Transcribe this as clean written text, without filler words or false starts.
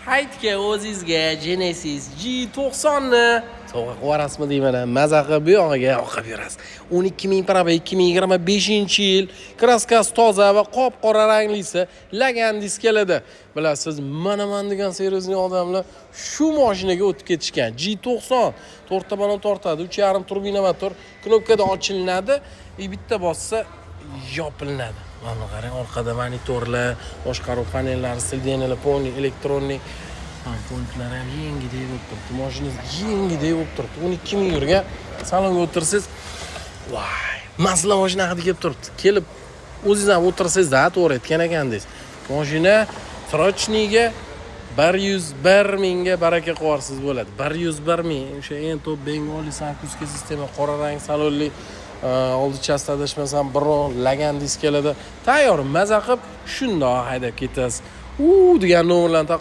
Haytga o'zingizga Genesis G90 ni sovg'a qilib yuborasizmi deyman. Maza qilib bu yog'iga oqib yurasiz. 12 ming пробег, 2025-yil, краска si toza va qop qora ranglisi, lagan diskalada. Bilasiz, mana man degan серьезный odamlar shu mashinaga o'tib ketishgan. G90 to'rtta balon tortadi, 3,5 turbina motor, knopkada ochilinadi и bitta bossa yopilinadi. Mana qarang, orqada monitorlar, boshqaruv panellari, сиденья lar полный электронный. Pultlari ham yengidek bo'lib turibdi. Mashinangiz yengidek bo'lib turibdi. 12 ming yurgan. Salonga o'tirsangiz, voy, masla mashina hidi kelib turibdi. Kelib o'zingiz ham o'tirsangiz-da, to'g'ri aytgan ekan deysiz. Mashina срочный ga 101 mingga baraka qilib yuborsangiz bo'ladi. 101 ming. O'sha eng top Bengali akustika sistema, qora rang salonli, oldi chassi, adashmasam, birov lagan diskalarda tayyor, maza qilib shundoq haydab ketasiz. U degan nomerlarni.